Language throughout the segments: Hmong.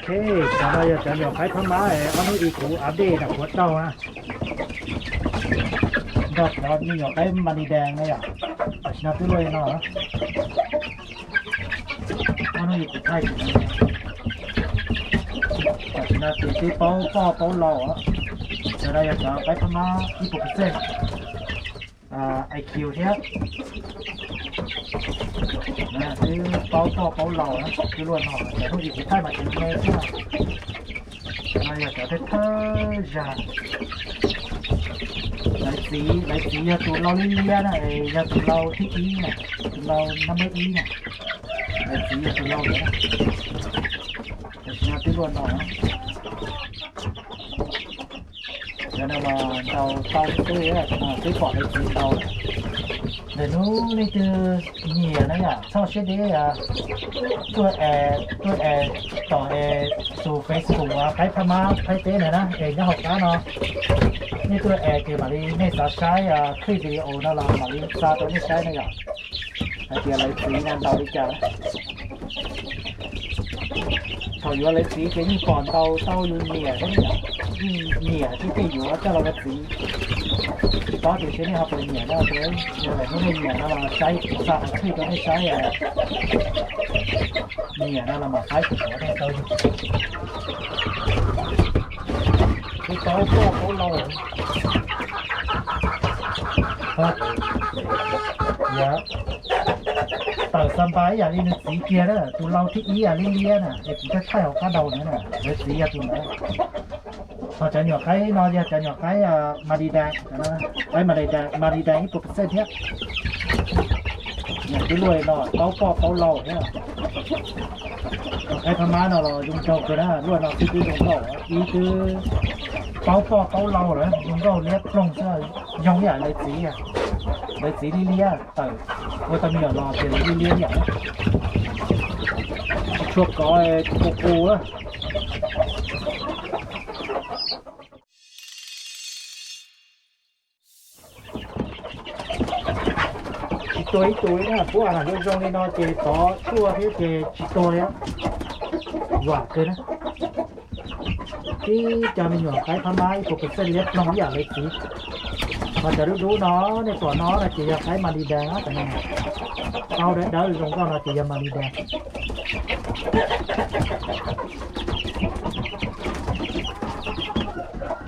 Cov no yog cov nyuam qaib phab mab es ob hnub ib kuv update rau kuv tau na. Nrog cov me nyuam qaib Malay Dang na yom, tam sim no twb luaj li no. Ob hnub ib kuv thaij, tam sim no ces twb paub poj paub lau os. Cov no yog cov qaib phab mab ib puas percent I Q thiab. Twb paub poj paub lau, twb luaj no, cov hnub ib kuv thaij mas tseem me xwb. No yog cov thawj thawj zag. Lawv txiv, lawv txiv yog tus lau liab liab na, yog tus lau thib ib na, tus lau number ib na. Lawv txiv yog tus lau liab na. Tam sim no twb luaj no. Cov no mas ntaus tau xwb, twb pom lawv txiv ntaus. Lawm hnub leej twg nyiam na yom, txhob siab deb, tuaj es, tuaj es tom es tus Facebook uas qaib phab mab Thaib teb ntawd na, es nyob hauv qab no. Nej tuaj es ces mam li nej xav saib clip video no los mam li xa rau nej saib na yom. Hais tias lawv txiv no ntaus li cas. Thaum yuav lawv txiv ces yeej pom ntaus tau yus nyiam thiab, yeej nyiam thiab tej yuav coj los ua txiv. Tsis paub tias seb nej ho puas nyiam no, yog lawm hnub nej nyiam no los saib, kuv xa hais clip rau nej saib. Nyiam no los mam faib kuv qhuav nej tau yus. Twb paub poj paub lau. Tawm xa npas ib yam li nws txiv kiag na, tus lau thib ib yam li liab na, es kuv thaij thaij hauv qab ntaus ntawd na, lawv txiv yog tus ntawd. Ho cov nyuam qaib no yog cov nyuam qaib Malay Dang, qaib Malay Dang, Malay Dang ib puas percent thiab. Nyuam twb luaj li no, paub poj paub lau thiab. Qaib phab mab no los zoo nraug kawg na, luaj no xwb twb zoo nkauj, ib twb paub poj paub lau lawm, zoo nkauj liab ploog xwb, zoo ib yam lawv txiv, lawv txiv liab liab tawm, ua tau me nyuam los ces lawv liab liab yam. Tsis tshua kov, qus qus. Tsis tuag ib tug li na, puab a zoo zoo li no ces tov tuaj thiab ces tsis tuag li. Vam kawg na. Tib co me nyuam qaib phab mab ib puas percent liab ploog ib yam lawv txiv. Ho cov dub dub no, nej pom no no ces yog qaib Malay Dang, tau dawb dawb zoo nkauj no ces yog Malay Dang.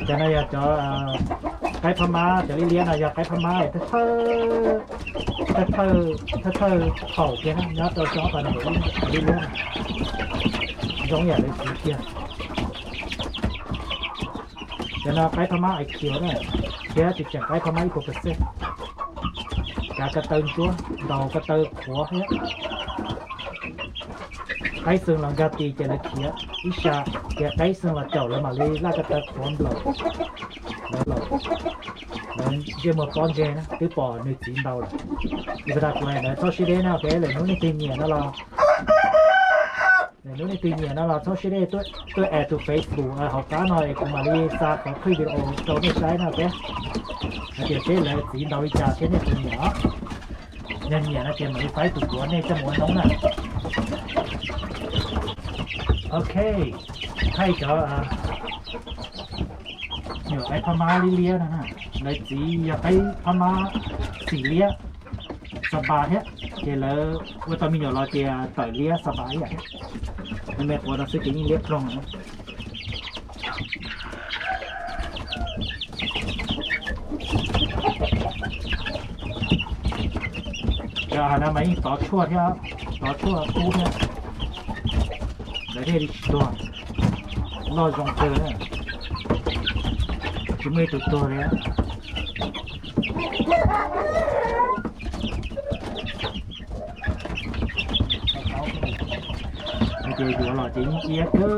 Cov no yog cov qaib phab mab, cov liab liab no yog qaib phab mab thawj thawj, thawj thawj thaum kiag na, nyob rau xyoo ob phav nees nkaum ib, cov liab liab no zoo yam lawv txiv kiag. Cov no qaib phab mab I Q na, thiab tsis tseem qaib phab mab ib puas percent. Kav ko taw ntsuab, ntaus ko taw qhuav thiab. Qaib xwb los nkag tis ces lawv khiav ib sab, ces qaib xwb los caum lawv mam li laj ko taw qhuav nplaum. Lawv los, lawv ntsej muag pob ntseg na, twb pom nws txiv ntaus lawm. Li pas tas kuv hais ntawd txhob siab deb na, ok, lwm hnub nej twg nyiam no los, lwm hnub nej twg nyiam no los txhob siab deb, tuaj add tus Facebook hauv qab no es kuv mam li xa qhov clip video rau nej saib na, ok. Hais tias seb lawv txiv ntaus li cas thiab nej puas nyiam os. Yog nyiam no ces mam li faib tus duav nej coj mus ua noob na. Ok, thaij cov nyuam qaib phab mab liab liab no na. Lawv txiv yog qaib phab mab xim liab, xa npas thiab, ces lawv ua tau me nyuam los ces tawm liab xa npas ib yam thiab. Lawv me quav no xwb ces yeej liab ploog lawm. Cov hais no mas yeej tov tshuaj thiab, tov tshuaj kub thiab. Lawv thiaj li tsis tuag, loj zoo kawg, tsis muaj ib tug tuag li. Ces yuav los ces yeej iab kawg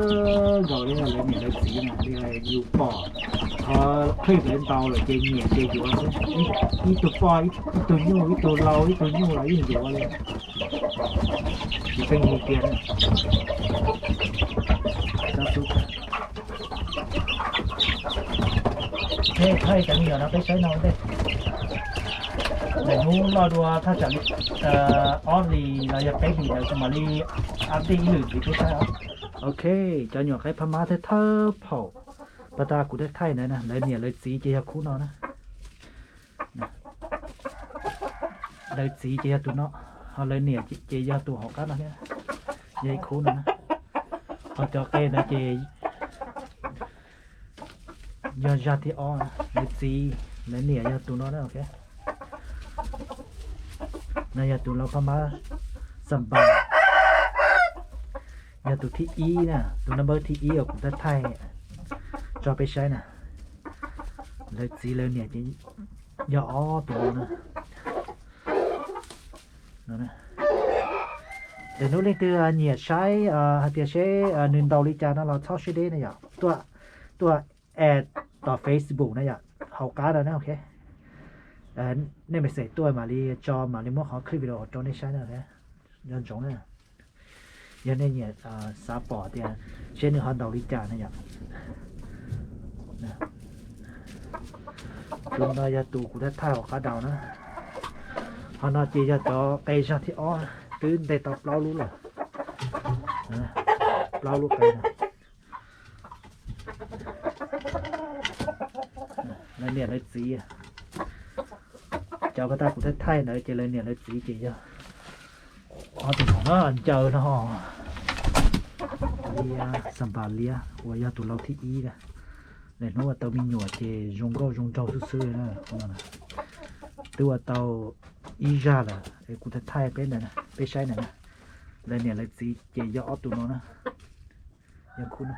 nkaus li lawv niam lawv txiv na, li yus pom qhov clip lawv ntaus lawm ces nyiam ces yuav xwb. Ib tug poj ib tug nyuj, ib tug lau ib tug nyuj los yeej yuav li. Tsis pheej li tiag. Thaij cov me nyuam no peb saib no ntej. Lwm hnub loj dua thaj tsam li ob hlis los yog peb hlis ntawd kuv mam li update ib lwm ntxiv peb saib os. Ok, cov nyuam qaib phab mab thawj thawj phaum, pas tas kuv thaij thaij ntawd na, lawv niam lawv txiv ces yog khub no na. Lawv txiv ces yog tus no, ho lawv niam ces yog tus hauv qab no thiab, yog ib khub no na. Ho cov qe ntawd ces yog zaj thib ob, lawv txiv lawv niam yog tus no na, ok. No yog tus lau phab mab xam pas, yog tus thib ib na, tus number thib ib uas kuv thaij thaij tso peb saib na. Lawv txiv lawv niam ces yog ob tus no na. Ces hnub leej twg nyiam saib hais tias seb nws ntaus li cas no los txhob siab deb na yom, tuaj, tuaj add tom Facebook na yom, hauv qab no na, ok. Nej message tuaj mam li tso, mam li muab qhov clip video rau nej saib na, nco ntsoov na. Yog nej nyiam xav pom tias seb nws ho ntaus li cas na yom. Tus no yog tus kuv thaij thaij hauv qab daus na. Ho no ces yog cov qe zaj thib ob, twb ntes tau plaub lub lawm. Plaub lub qe na. Lawv niam lawv txiv, cov ko tag kuv thaij thaij ntawd ces lawv niam lawv txiv ces yog ob tus no na, ncaws no, liab, xam pas liab uas yog tus lau thib ib na. Lawv hnub ua tau me nyuam ces zoo nkauj zoo nraug xwb xwb na. Twb ua tau ib zaj lawm es kuv thaij thaij peb ntawd, peb saib ntawd na. Lawv niam lawv txiv ces yog ob tus no na. Yog khub no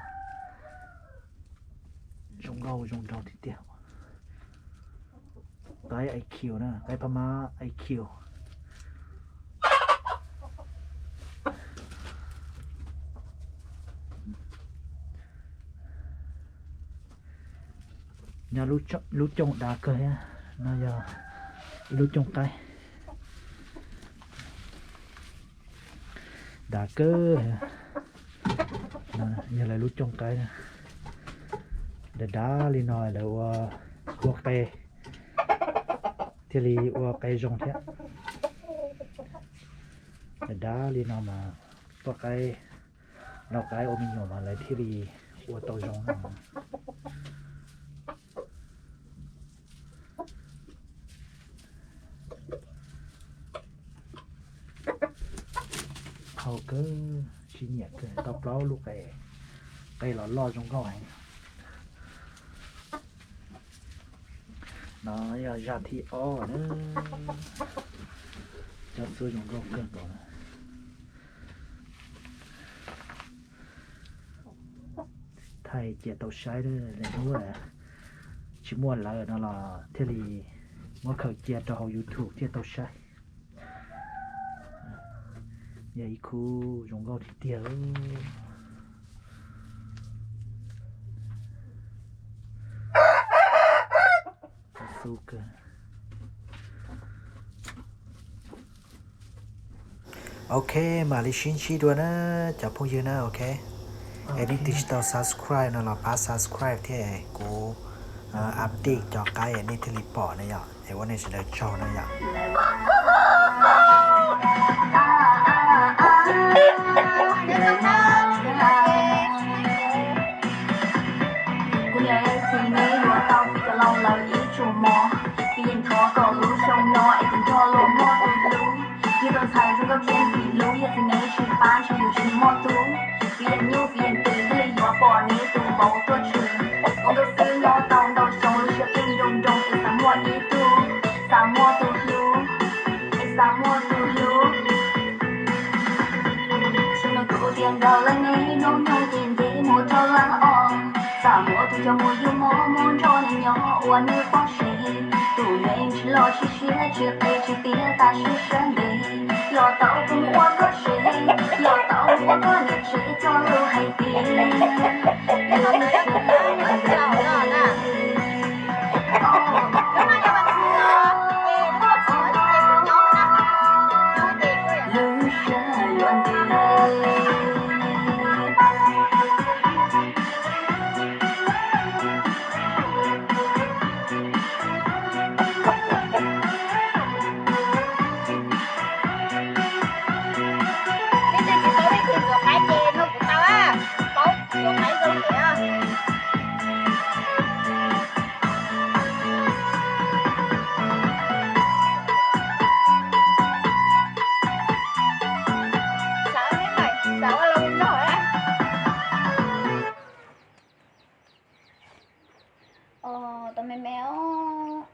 zoo nkauj zoo nraug tiag tiag. Qaib I Q na, qaib phab mab I Q. Nyob lub cooj dav kawg thiab, no yog ib lub cooj qaib dav kawg. Yog lawv lub cooj qaib na, dav dav li no lawv ua, ua qe thiaj li ua qe zoo thiab. Dav dav li no mas poj qaib lau qaib ua me nyuam mas lawv thiaj li ua tau zoo na. Qhau kawg, siab nyiam kawg, tau plaub lub qe, qe los loj zoo nkauj heev. No yog zaj thib ob na, cov xub zoo nkauj kawg nkaus na. Thaij cia tau saib, hnub tsis muaj lawv no los thiaj li muab khaws cia rau hauv YouTube thiaj tau saib. Yog ib khub zoo nkauj tiag tiag. Ok, mam li sib ntsib dua na cov phooj ywg na, ok. Es nej twb tsis tau subscribe no los pab subscribe thiab, kuv update cov qaib es nej thiaj li pom na yom. Es ua nej sawv daws tsaug na yom. Kuv yog Esi, neb yuav tau tus cov laus lawv ib tsuas mov. Kuv yeej thov kom lub xyoo no es tus nrog luag muaj tus hlub, yug tus ntxhais zoo nkauj thiab ntxim hlub, yog tsis neb tsis pab ntshe yus tsis muaj tub. Kuv yeej nyuj kuv yeej twm thiaj li yuav pom neb tus vauv tuaj tshwm. Ua nkauj xwb nyob tau ntau xyoo, lub siab pheej nroo nroo es xav muaj ib tug, xav muaj tus hlub, es xav muaj tus hlub. Xyoo no kuv tias nrog leej niam hnub nyoog ces nce mus rau laj os, xav muaj tus coj mus yug mob mus nrog nws nyob ua nws poj niam. Tus me ntsis los tsis siab tsis qis tsis tiav tam sim sawv ntev, los tau mus ua koj tsev, los tau mus ua koj niam tsev coj lus hais tias lub siab yuav ntev. Lub siab yuav ntev. Os, tos me me os.